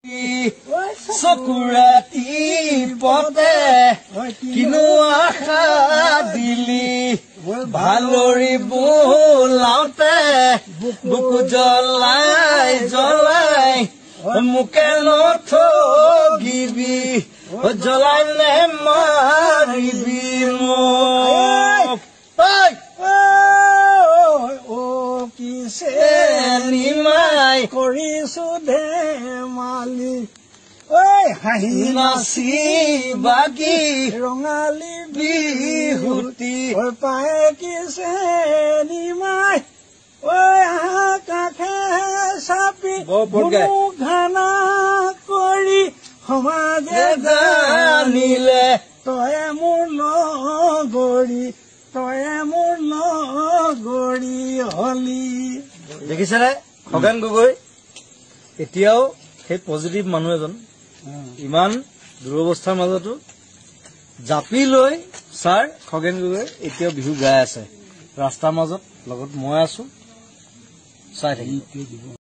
চকুৰে টিপতে কিনো আশা দিলি, ভালৰি বোলাওতে বুকু জ্বলাই জ্বলাই, মোকে নঠগিবি, জ্বলাই নে মাৰিবি মোক। অ কিছে নিমাই কৰিছো ধেমালি, ঐ হাঁহি নাচি বাগি ৰঙালী বিহুটি। ঐ পায়ে কিছে নিমাই, ঐ কাষে চাপি ঘানা কৰি সমাজে জানিলে তয়ে মোৰ লগৰী, তয়ে মোৰ লগৰী হলি। দেখিছেনে খগেন গগৈ এতিয়াও সেই পজিটিভ মানুহ এজন, ইমান দুৰৱস্থাৰ মাজতো জাপি লৈ ছাৰ খগেন গগৈ এতিয়াও বিহু গাই আছে ৰাস্তাৰ মাজত, লগত মই আছো, চাই থাকিব।